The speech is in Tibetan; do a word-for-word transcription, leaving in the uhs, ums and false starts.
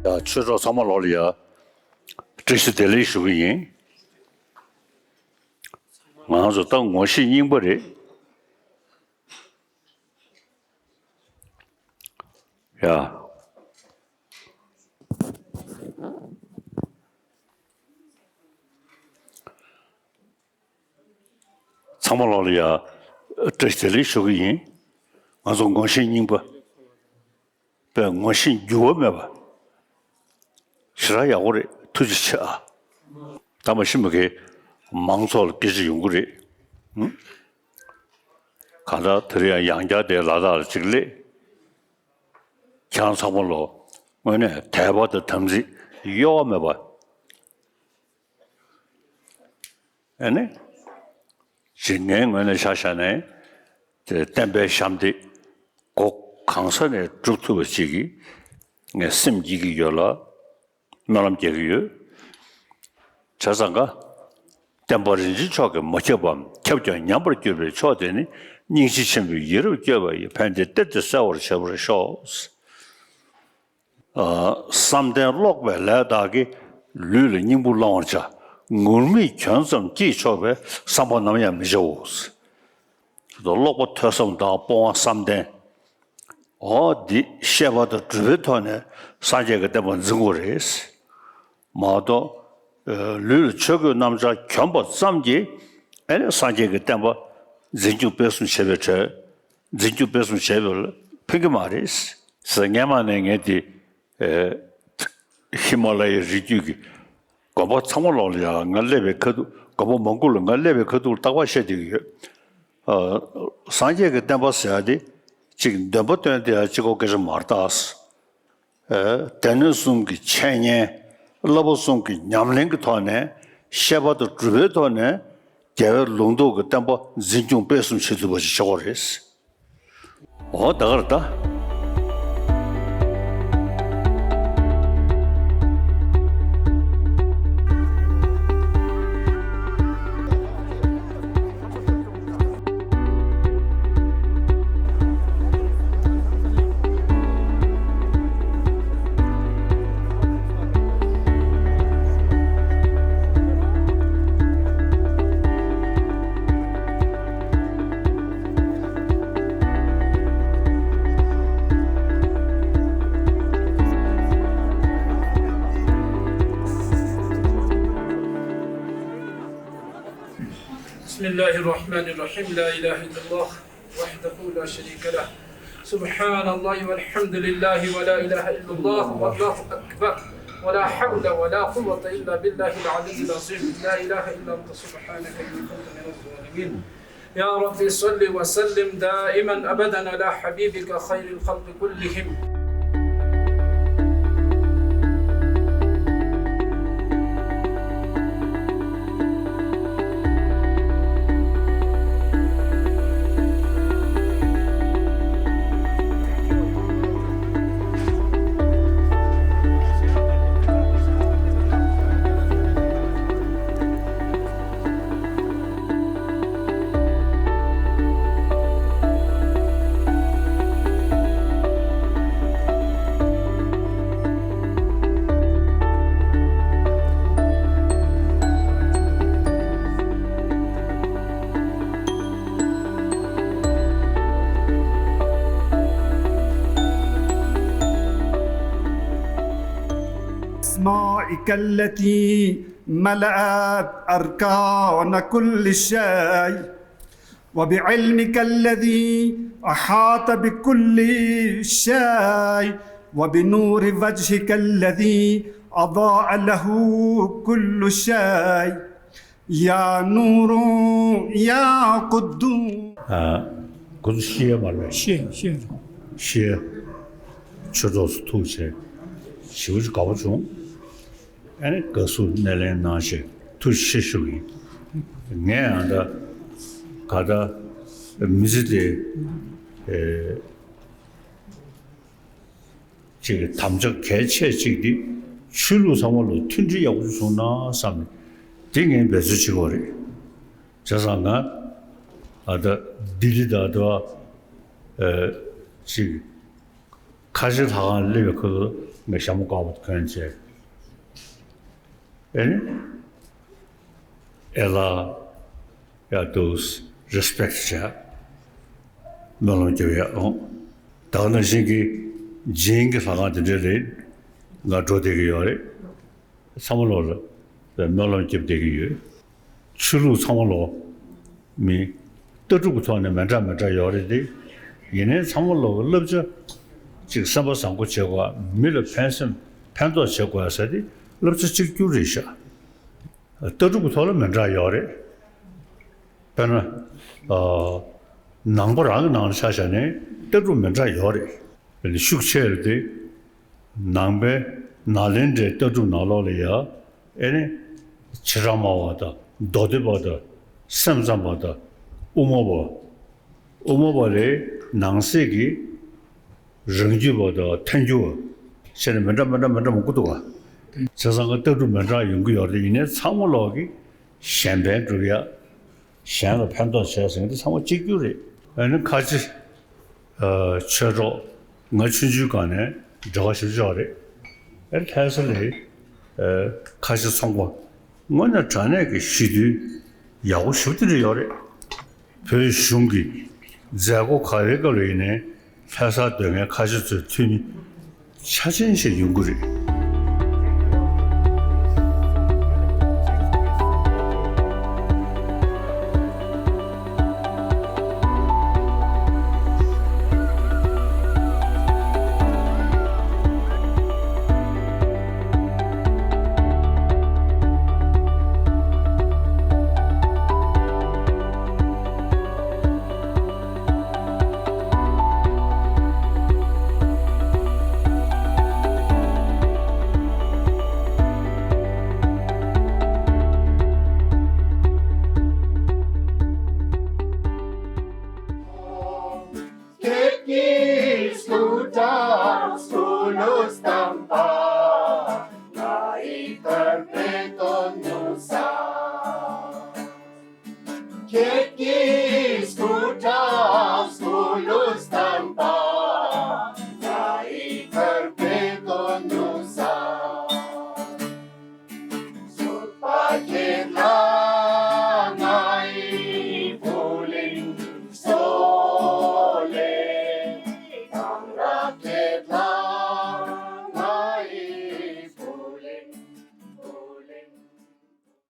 ཡ། ཆོས་གྲོགས་ཚང་མ་ལོག་ལ་ཡ། བཀྲ་ཤིས་བདེ་ལེགས་ཞུ་གི་ཡིན། ང་ཚོ་ད་ངོ་ཤེས་རྙིང་པ་རེད། ཡ། ཚང་མ་ལོག་ལ་ཡ། བཀྲ་ཤིས་བདེ་ལེགས་ཞུ་གི་ཡིན། ང་ཚོ་ངོ་ཤེས་རྙིང་པ། པའི་ངོ་ཤེས་འགྱུར་བ་མེད་པ། ཞེ་དྲག་ཡག་པོ་རེད། ཐུགས་རྗེ་ཆེ་ཨ། ད་མ་གཞི་མ་གི་མང་ཚོགས་ལ་སྐད་ཆ་ཡོང་གི་རེད། ཧུམ། གང་ལྟར་དེ་རིང་ཡང་བསྐྱར་དེ་ལ་དྭགས་ལ་གཅིག་སླེབས། ཁྱེད་རང་ཚང་མ་ལོ་དངོས་གནས་དད་པ་དང་དམ་ཚིག་གཡོ་བ་མེད་པ། ཨ་ནི། ཅིག་ངའི་ངོས་ནས་ཆ་བཞག་ནས་དེ་བསྟན་པའི་ཞབས་འདེགས་སྒོ་གང་ས་ནས་སྒྲུབ་ཐུབ་པ་ཅིག་གིས་ངས་སེམས་བསྐྱེད་ཀྱི་ཡོད་ལ། སྨོན་ལམ་རྒྱག་གི་ཡོད། བྱས་ཙང་ཀ། བསྟན་པ་རིན་ཆེན་མཆོག་གིས་མ་ཁྱབ་པའམ་ཁྱབ་ཀྱང་ཉམས་པར་གྱུར་པའི་ཕྱོགས་དེ་ནི། སྙིང་རྗེ་ཆེན་པོས་ཡིད་རབ་བསྐྱོད་པ་ཡིས། ཕན་བདེའི་གཏེར་དེ་གསལ་བར་བྱེད་པར་ཤོག། ཨ། བསམ་གཏན་ཀློག་པའི་ལས་དག་གིས། ལུས་ལ་སྙིང་པོ་བླང་བར་བྱ། ངུར་སྨྲིག་གྱོན་ཙམ་གྱིས་ཆོག་པའི། བསམ་པ་ནམ་ཡང་མི་བྱའོ། ཀློག་པ་ཐོས་བསམ་དང་སྤོང་བ་བསམ་གཏན། འོ་འདི་ཤེས་པ་དང་སྒྲུབ་པའི་ཐོག་ནས་སངས་རྒྱས་ཀྱི་བསྟན་པ་འཛིན་དགོས་རེད། མ་གཏོགས། ཨ། ལུས་ལ་ཆོས་གོས་སྣམ་སྦྱར་གྱོན་པ་ཙམ་གྱིས་ཨེ་ནས་སངས་རྒྱས་ཀྱི་བསྟན་པ་འཛིན་སྐྱོང་སྤེལ་གསུམ་བྱེད་པའི་གྲས། འཛིན་སྐྱོང་སྤེལ་གསུམ་བྱེད་པ་ལ་ཕན་གྱི་མ་རེད། ཟེར་སྔས་མ་ནས་ངས་དེ། ཨེ། ཧི་མ་ལ་ཡའི་རི་རྒྱུད་ཀྱི་དགོན་པ་ཚང་མ་ལོག་ལ་ཡ་ང་སླེབས་པའི་ཁ་ཐུག་དགོན་པ་མང་པོ་ལ་ང་སླེབས་པའི་ཁ་ཐུག་ལ་རྟག་པར་བཤད་བསྡད་ཀྱི་ཡོད། ཨ། སངས་རྒྱས་ཀྱི་བསྟན་པ་ཟེར་ཡ་དེ་གཅིག་འདོན་པ་སྟོན་དེ་ཡ་གཅིག་པོ་སྐད་ཆ་མ་རེད་ད། ཨ། སྡེ་སྣོད་གསུམ་གྱི་འཆད་ཉན། བསླབ་པ་གསུམ་གྱི་ཉམས་ལེན་གྱི་ཐོག་ནས། བཤད་པ་དང་སྒྲུབ་པའི་ཐོག་ནས། རྒྱལ་བའི་ལུང་རྟོགས་ཀྱི་བསྟན་པ་འཛིན་སྐྱོང་སྤེལ་གསུམ་བྱེད་ཐུབ་པ་ཞིག་བྱེད་དགོས་རེད། འོ་ད་ག་རེད་ད། بسم الله الرحمن الرحيم. لا إله إلا الله وحده لا شريك له. سبحان الله والحمد لله ولا إله إلا الله والله أكبر. ولا حول ولا قوة إلا بالله العلي العظيم. لا إله إلا أنت سبحانك إني كنت من الظالمين. يا رب صل وسلم دائما أبدا على حبيبك خير الخلق كلهم. أسمائك التي ملأت أركان كل شيء، وبعلمك الذي أحاط بكل شيء، وبنور وجهك الذي أضاء له كل شيء، يا نور يا قدوس. ཨ། ཁོ་ཚོ་ཤི་ཡ་མ་རེད། ཤི་ཤི། ཤི་ཡ། ཆོས་ཚོགས་སུ་ཐུག་བྱས། ཞེ་པོ་ཅིག་དགའ་པོ་བྱུང་། ཨ་ནི་དགའ་བསུ་སྣེ་ལེན་གནང་བྱས་ཐུགས་རྗེ་ཆེ་ཞུ་གི་ཡིན། ངས་ཡང་ད་ག་ད་མི་ཚེ་དེ་ཨེ། ཅིག་གི་དམ་བཅའ་གལ་ཆེ་གཅིག་འདི་ཆོས་ལུགས་ཚང་མ་ལ་མཐུན་སྒྲིལ་ཡག་པོ་བྱུང་ན་བསམ་ནས་འདི་ངས་འབད་རྩོལ་བྱེད་དགོས་རེད། བྱས་ཙང་ང་ཨ་ད་ལྡི་ལི་ད་ད་ཨ་ཅིག་ ཁ་ཆེ་ལྷ་ཁང་སླེབས་པའི་ཁུལ་དུ་ངས་ཞྭ་མོ་དཀར་པོ་གོན་བྱས། ཨེ་ནི། ཨེ་ལ། ཡ་དུ་རེ་སི་པེག་བྱས། སྨོན་ལམ་རྒྱབ་ཡ་ཨང་། ད་ག་ནང་བཞིན་གྱི་རྗེས་ཀྱི་ལྷ་ཁང་དེ་འདྲ་ལ་ང་འགྲོ་བསྡད་ཀྱི་ཡོད་རེད། ཚང་མ་ལོག་ལ་སྨོན་ལམ་རྒྱབ་བསྡད་ཀྱི་ཡོད། ཆོས་ལུགས་ཚང་མ་ལོག་མི་ལྟ་གྲུབ་ཀྱི་ཐོག་ནས་མི་འདྲ་མི་འདྲ་ཡོད་རེད་དེ། ཡིན་ནའི་ཚང་མ་ལོག་གི་བསླབ་བྱ་ཅིག་སེམས་པ་བཟང་པོ་བྱེད་དགོས། མི་ལ་ཕན་སེམས་ཕན་ཐོགས་བྱེད་དགོས་ཟེར་དེ་བསླབ་བྱ་གཅིག་གྱུར་རེད་ཤག་ལྟ་གྲུབ་ཀྱི་ཐོག་ལ་མི་འདྲ་ཡོད་རེད། དཔེར་ན། ཨ། ནང་པ་རང་གི་ནང་ལ་ཆ་བཞག་ནས་ལྟ་གྲུབ་མི་འདྲ་ཡོད་རེད། ཤུགས་ཆེ་རེད་དེ། ནང་པའི་ནཱ་ལེནྡྲའི་ལྟ་གྲུབ་ནང་ལོགས་ལ་ཡ། ཨེ་ནི། བྱེ་བྲག་སྨྲ་བ་དང་མདོ་སྡེ་པ་དང་སེམས་ཙམ་པ་དང་དབུ་མ་པ། དབུ་མ་པ་ལས་ནང་གསེས་ཀྱི་རང་རྒྱུད་པ་དང་ཐལ་འགྱུར་བ་བྱས་ནས་མི་འདྲ་མི་འདྲ་མི་འདྲ་མང་པོ་འདུག་བ། བྱས་ཙང་ཀ་ལྟ་གྲུབ་མི་འདྲ་ཡོང་གི་ཡོད་རེད། ཡིན་ནའི་ཚང་མ་ལོག་གི་གཞན་ཕན་སྒྲུབ་ཡ། གཞན་ལ་ཕན་ཐོགས་བྱས་ཟེར་མཁན་དེ་ཚང་མ་གཅིག་གྱུར་རེད། ཨ་ནི་ཁ་ཆེ། ཨ། ཆོས་གྲོགས་ང་ཆུང་ཆུང་སྒང་ནས་འབྲེལ་བ་ཞེ་པོ་ཅིག་ཡོད་རེད། ཨ་ནི་ལྷ་ས་ལ། ཨ། ཁ་ཆེ་ཚོང་པ་དངོས་གནས་དྲང་གནས་ཀྱི་ཞི་དུལ་ཡག་པོ་ཞེ་པོ་དེ་འདྲ་ཡོད་རེད། བོད་གཞུང་གི་མཛད་སྒོ་ག་རེ་ག་རེ་ཡིན་ནའི་ལྷ་སར་སྡོད་མཁན་ཁ་ཆེ་ཚོའི་འཐུས་མི་ཆ་ཆེན་ཞིག་ཡོང་གི་རེད། ཁྱེད་ཀྱིས་སྐུ་དྲག་སྐུ་ལུས་བསྟན་པ། ང་ཡི་དར་སྤེལ་དོན་ནུས་ས། ཁྱེད་ཀྱིས་